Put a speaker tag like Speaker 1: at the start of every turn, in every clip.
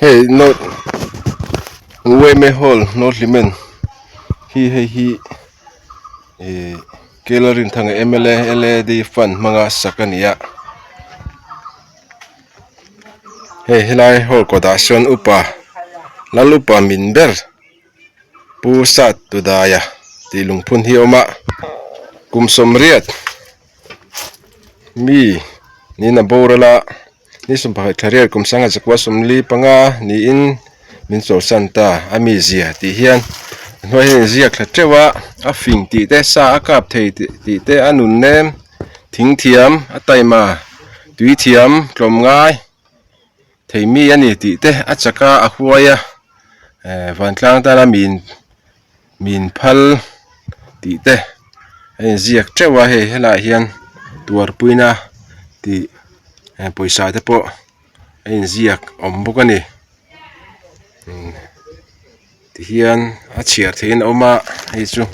Speaker 1: Hei north yma hall north hlimen hi hei hi ihh Kela Rinthanga mla lad fund hmanga sak a ni a hei helai hall kawtah sawn upa lal upa min ber Pu Sat Tudaia tih lungphun hi a awm a kum sawmriat mi niin a boral a. Ni sawmpakhat thla riat kum sangha zakua sawmli panga niin min chawlhsan ta a mi zia tih hian a hnuai hian inziak thla teuh a a fing tih te sa a kap thei tih te a nun nem thing thiam a taima tui thiam tlawm ngai thei mi a ni tih te a chak a a huai a eh vantlang tana min min phal tih te a inziak teuh a hei helaiah hian tuarpuina tih eh pawisa te pawh a inziak awm bawk a ni tihian a chhiar theihin a awm a hei chu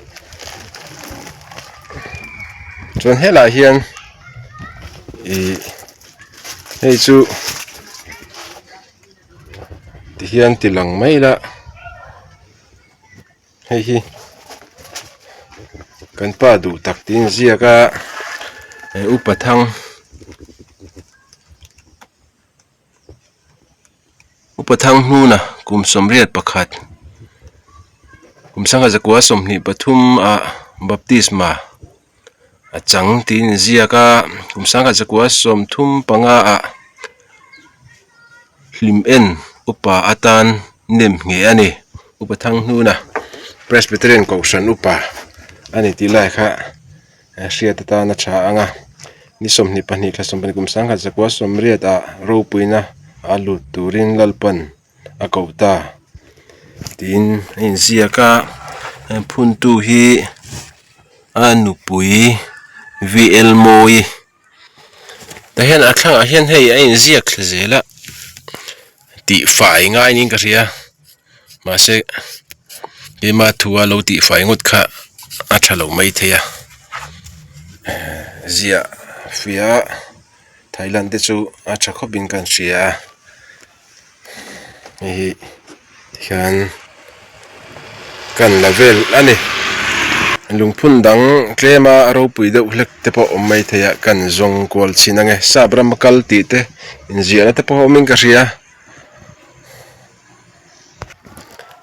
Speaker 1: chuan helaiah hian ih hei chu tihian ti lang mai ila. Hei hi kan pa duh tak tih a inziak a eh upa thang upa thang hnuna kum sawmriat pakhat kum sangha zakua 23 ah baptisma a chang tih a inziak a kum sangha zakua 35 ah. Hlim en upa atan nem ngheh a ni. Upa Thanghnuna Presbyterian Kohhran upa a ni tih lai kha hriat atan a tha ang a. Ni 22 thla 12 kum 1980 ah ropuina a lut turin Lalpan a koh ta tiin a inziak a. Phuntu hi a nupui VL Mawi. Tah hian a thlangah hian hei a inziak thla zel a tih fai ngai niin ka hria mahse keima thua lo tih fai ngawt kha a tha lo mai thei a ziah fiah Thailand te chu a tha khawp in kan hria a. Hei hi tikhian kan la vel a ni lungphun dang tlema ropui deuh hlek te pawh awm mai thei a kan zawng kual chhin ang e sap rama kal tih te inziahna te pawh awmin ka hria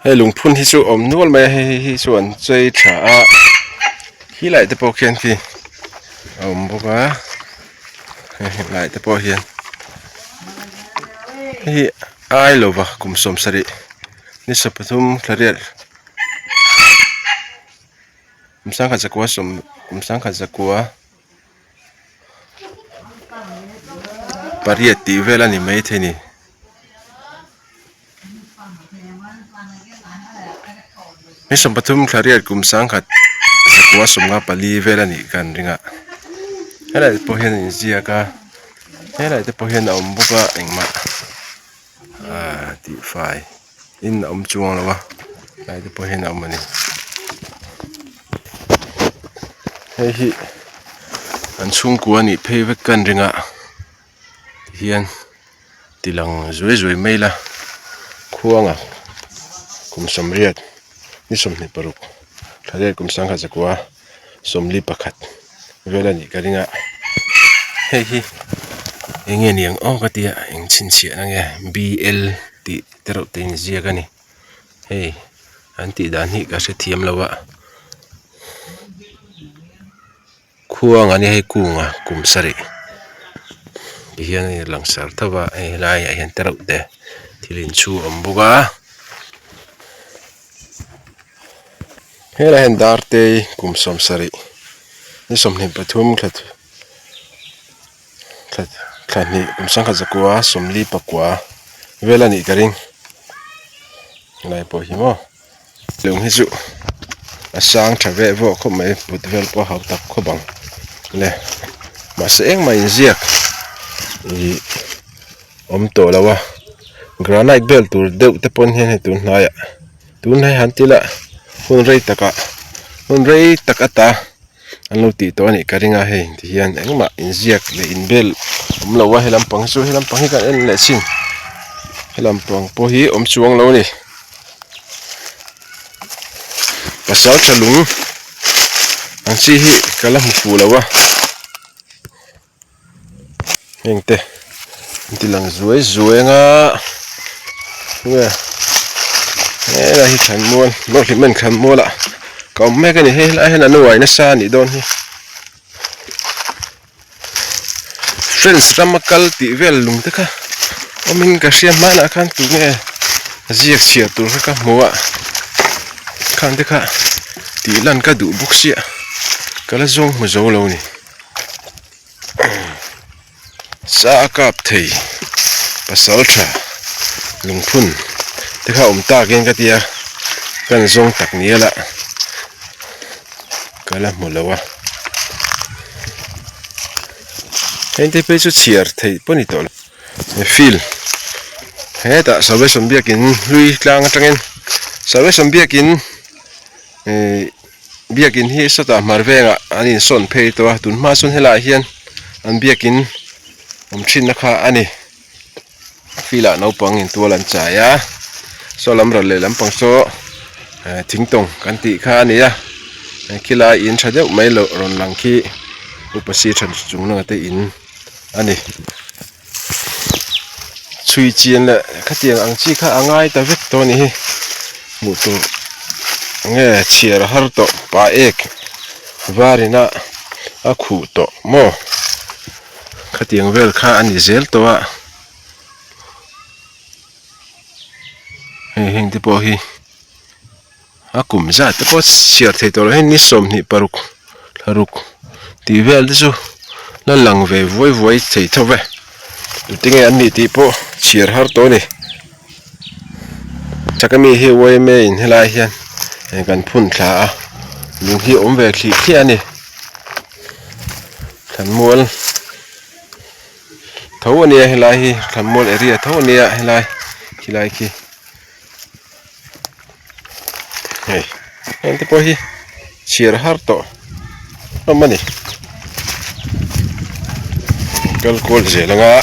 Speaker 1: hei lungphun hi chu awm nual mai a hei hi chu an chei tha a khilai te pawh khian khi a awm bawk a. Hei te pawh hian hei hi ai lova kum 70 ni 33 thla riat kum sangkhat zakua sawm kum sangkhat zakua pariat tih vel a ni maithei a ni. Ni 13 thla riat kum 1000 zakua 54 vel a nih kan ring a helai te pawh hian a inziak a helai te pawh hian a awm bawk a engmah ahh tihfai in a awm chuang lo a helai te pawh hian a awm a ni hei hi an chhungkua a nih phei vek kan ring a tihian. Ti lang zuai zuai mai ila khuanga kum 80 ni 26 thla kum 19 41 vel a nih ka ring a hei hi eng nge ni ang aw ka tia eng chhinchhiah na nge B_L tih te reuh te inziak a ni hei an tih dan hi ka hrethiam lo a. Khuang a nia hei kunga kum sarih ti hian a langsar tho a hei helaiah hian tereuh te thil inchhu a awm bawk a helaiah hian dartei kum 70 ni 23 thla thla thla hnih kum 1949 vel a nih ka ring helai pawh hi maw. Lung hi chu a sang tha veh vawh khawp mai put vel pawh a hau tak khawp ang le mahse engmah inziak ih awm tawh lo a granite bel tur deuh te pawn hian hei tun hnaiah tun hnai han ti la hun rei takah hun rei tak ata an lo tih tawh a nih ka ring a hei ti hian engmah inziak leh inbel awm lo a he lampang hi chu he lampang hi kan en leh chin. Helam pang pawh hi awm chuang lo a ni. Pasal tha lung ang chi hi ka la hmu fuh lo a. Heng te an ti lang zuai zuai anga nge helai hi thlanmual nawhlim en thlanmual ah ka awm mek a ni hei helai hian an uai nasa a nih dawn hi friends rama kal tih vel lung te kha awmin ka hria hmanah khan tunge ziak chhiar tur kha ka hmu a khang te kha tih lan ka duh bawk sia ka la zawng hmu zo lo a ni. Sa a kap thei pasal tha lungphun te kha awm tak in ka tia kan zawng tak nial a ka la hmu lo a heng te phei chu chhiar theih pawh a ni tawh lo field hetah salvation biakin hlui tlang atangin salvation biakin ihh. Biakin hi sawtah hmar vengah an insawn phei tawh a tun hma chuan helaiah hian an biakin awm thinna kha a ni field ah naupang in tual an chai a saw lam ral leh lampang saw eh thingtawng kan tih kha a ni a khilai in tha deuh mai loh rawn lang khi upa si tha chung langa te in a ni. Chhui chian leh khatiang ang chi kha a ngai ta vek tawh a nih hi hmuh tur nge chhiar a har tawh pa ek var ina a khuh tawh maw khatiang vel kha a ni zel tawh a hei heng te pawh hi. A kum zat te pawh chhiar thei tawh lo hian ni 26 thlaruk tih vel te chu la lang ve vuai vuai thei tho ve tute nge an nih tih pawh chhiar har tawh a ni chak ami hi yma in helai hian kan phun thla a lung hi a awm ve thlih thliah a ni thlanmual tho a nia helai hi thlanmual area tho a nia helai khilai khi. Hei heng te pawh hi chhiar har tawh hlawm a ni kal kual zel anga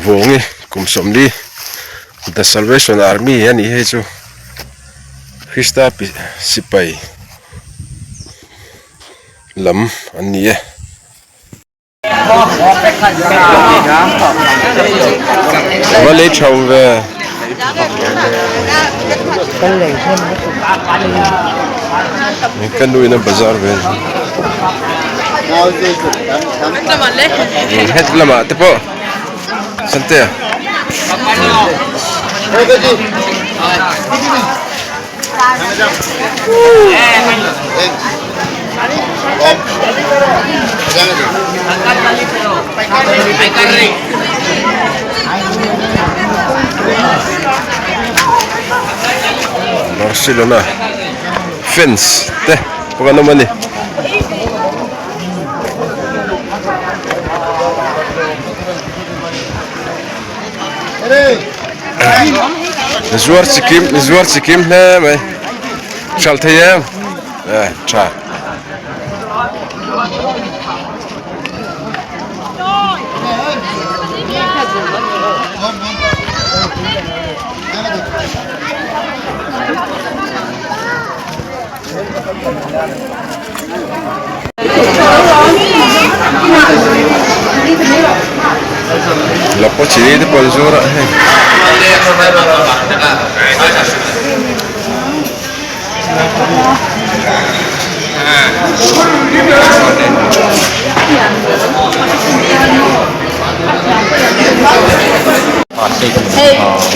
Speaker 1: vawngi kum 40 the salvation army a nih hei chu krista sipai lam an ni e. Va lei tha awm ve. Ka nu in a bazar ve. Het lamah te pawh Santea. Barcelona fans te pawh an awm a ni. Zuar chikim zuar chikim hle mai hralh thei em eh tha. Lapua chili te pawh an zuar a hei.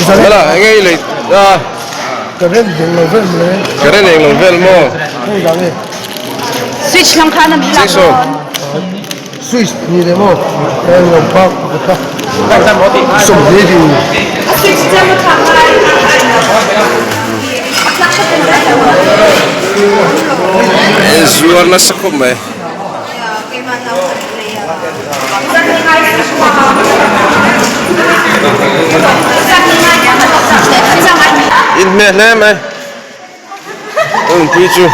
Speaker 1: Hala enge i lei a.
Speaker 2: Current eng lo vel maw le.
Speaker 1: Current eng lo vel maw.
Speaker 2: Hei dang e.
Speaker 3: Switch lam khan a mi lak dawn.
Speaker 2: Switch ni le maw. Eng lo pak ka 20 di.
Speaker 3: A switch chem a thlak lai. A thlak ka tum lai lo.
Speaker 1: Zuar nasa khawp mai. Inhmeh hle mai awmpui chu.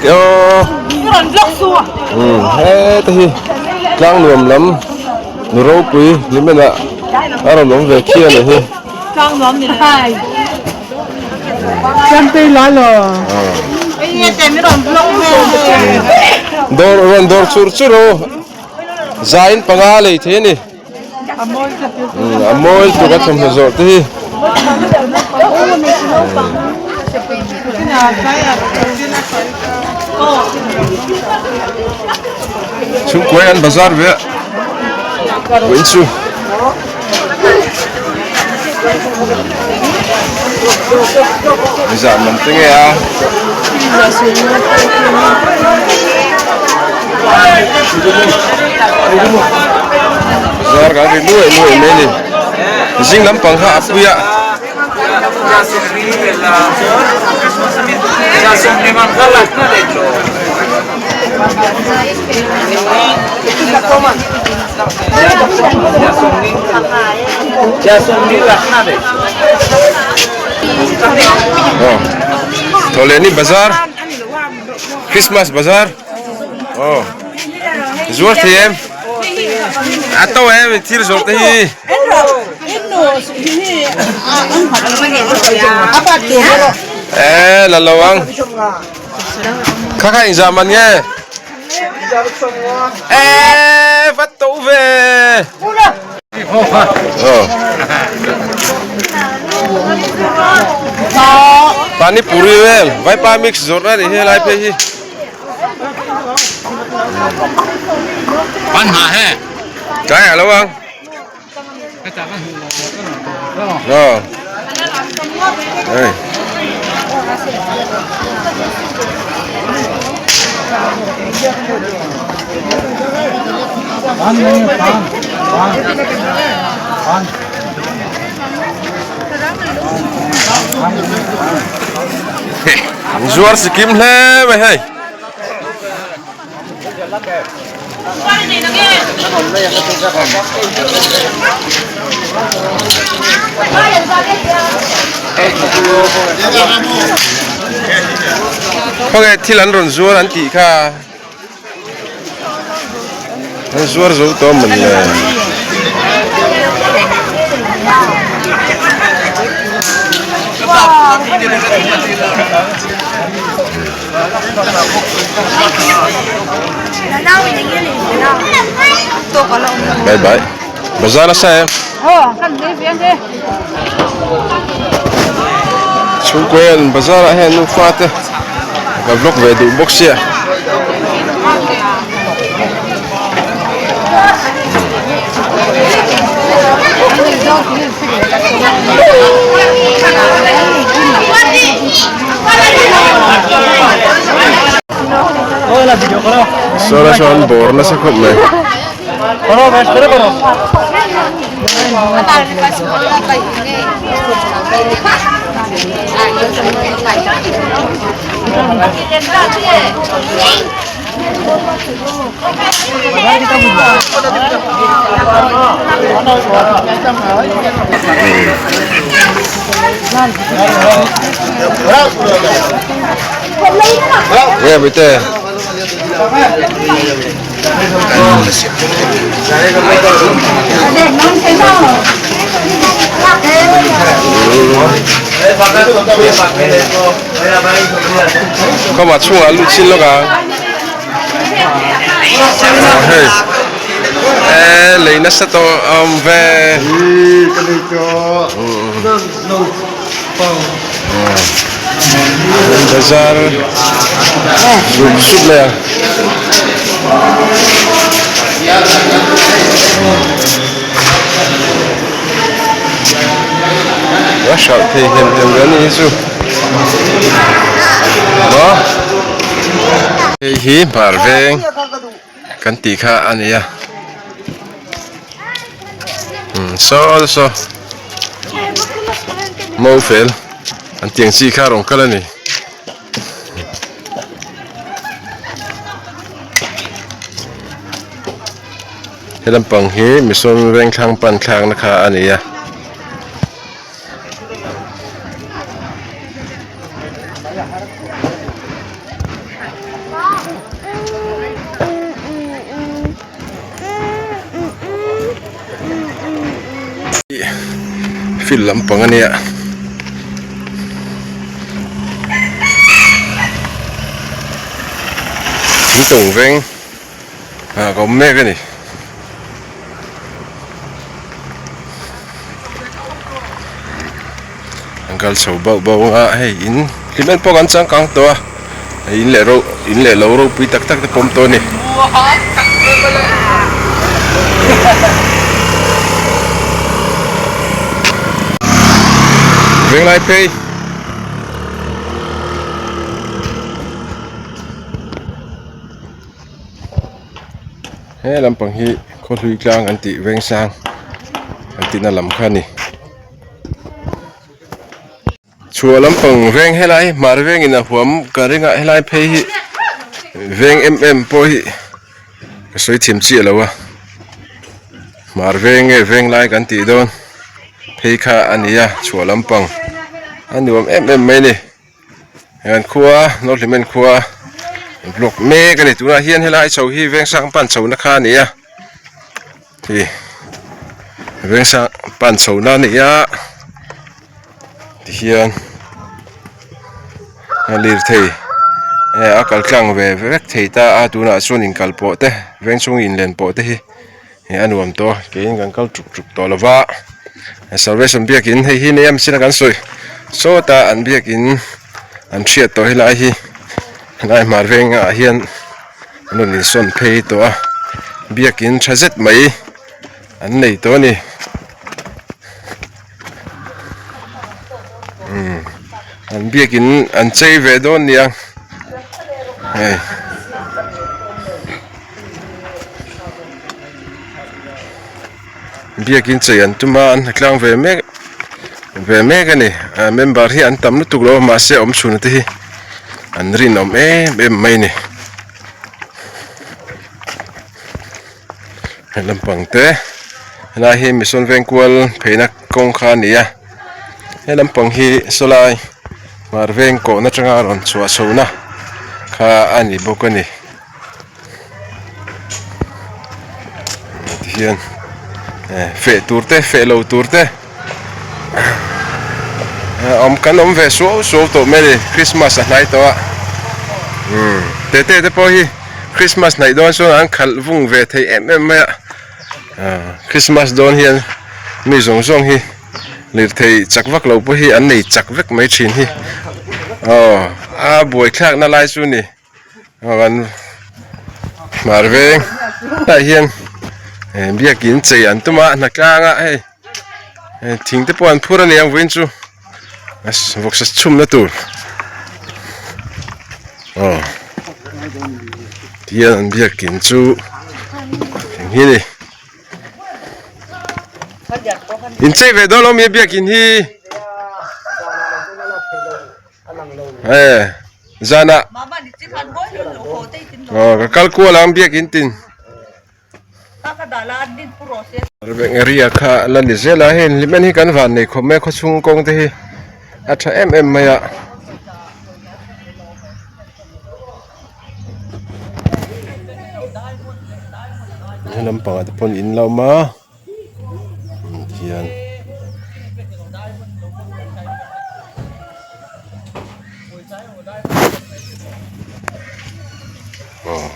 Speaker 1: Aw umm heta hi tlang nuam lam nu ropui hlimen ah a rawn awm ve khi a ni hi. Dawr rawn dawr chur chur u zain panga lei thei a ni. A mawi tuk a thawmhnaw zawrh te hi. Chhungkuai an bazar ve a vawiin chu. Zah man te nge a. Zar kan ri nuai nuai mai a ni. Zing lampang kha a pui a. Aw Thawhlehni bazar Christmas bazar aw zuar thei em a to em thil zawrh te hi. E la lo ang kha kha inzah man nge. E vat to ve. Pani puri vel vaipa mix zawrh a nih hi helai phei hi. Tlai ah lo ang. Aw. Hei. Zuar sikim hle mai hei. Khawnge thil an rawn zuar an tih kha an zuar zo tawh a mawni le. Bye bye. Bazar a sa em? Chhungkaw hian bazar ah hian nufa te ka vlog ve duh bawk sia. Saw lai sawn bawr nasa khawp mai. Nghe với tê. Kawngah chhungah lut chin lawk ang. Aw hei e lei nasa tawh a awm ve. Bazar sup sup mai a. A hralh thei hem hem ve a nih hi chu maw hei hi hmar veng kan tih kha a ni a umm saw saw mo fel an tiang chi kha a rawn kal a ni. He lampang hi Mission Vengthlang pan thlakna kha a ni a. Field lampang a nia. Thingtawng veng ah ka awm mek a ni. An kal chho bauh bauh ang a hei in hlim en pawh kan changkang tawh a hei in leh ro in leh lo ropui tak tak te pawm tawh a ni. Venglai phei. He lampang hi khawhlui tlang an tih vengsang an tihna lam kha a ni. Chhuah lampang veng helai hmar vengin a huam ka ring a helai phei hi veng em em pawh hi ka sawi thiam chiah lo a hmar veng nge veng lai kan tih dawn phei kha a ni a chhuah lampang a nuam em em mai a ni an khua North Hlimen khua block mek a ni tunah hian helai chho hi vengsang pan chho na kha a ni a. Hi vengsang pan chho na a ni a tihian a lirthei eh a kal tlang ve vek thei ta a tunah chuan inkal pawh te veng chhung inlen pawh te hi eh a nuam tawh a keiin kan kal tuk tuk tawh lo va salvation biakin hei hi nei a mihring a kan sawi sawtah an biakin an hriat tawh helai hi helai hmar vengah hian. An rawn insawn phei tawh a biakin tha zet mai an nei tawh a ni umm an biakin an chei ve dawn nia hei. Biakin chei an tum a an hnatlang ve mek ve mek a ni ah member hi an tam lutuk lo a mahse awm chhun te hi an rinawm em em mai a ni he lampang te helai hi mihring veng kual pheina kawng kha a ni a he lampang hi sawlai hmar veng kawhna atanga rawn chhuah chhohna kha a ni bawk a ni. Tihian eh feh tur te feh lo tur te awm kan awm ve suau suau tawh mai a ni Christmas a hnai tawh a umm tete te pawh hi Christmas hnaih dawn chuan an khalh vung ve thei em em mai a ah Christmas dawn hian mi zawng zawng hi lirthei chak vak lo pawh hi an nei chak vek mai thin hi aw a buaithlakna lai chu a ni. An hmar veng tah hian eh biakin chei an tum a hnatlang a hei eh thing te pawh an phur a ni ang vawiin chu vawksa chhumna tur aw tihian an biakin chu eng hi a ni inchei ve dawn lo mi biakin hi. Eh zana aw ka kal kual ang biakin tin area kha la ni zel a hei hlimen hi kan van nei khawp mai a khawchhung kawng te hi a tha em em mai a. He lampangah te pawn in la awm a. Hian aw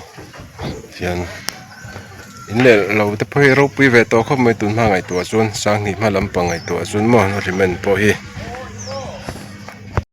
Speaker 1: hian in leh lo te pawh hi ropui ve tawh khawp mai tun hma ngaihtuah chuan sanghnih hma lampang ngaihtuah chuan maw hrimen pawh hi.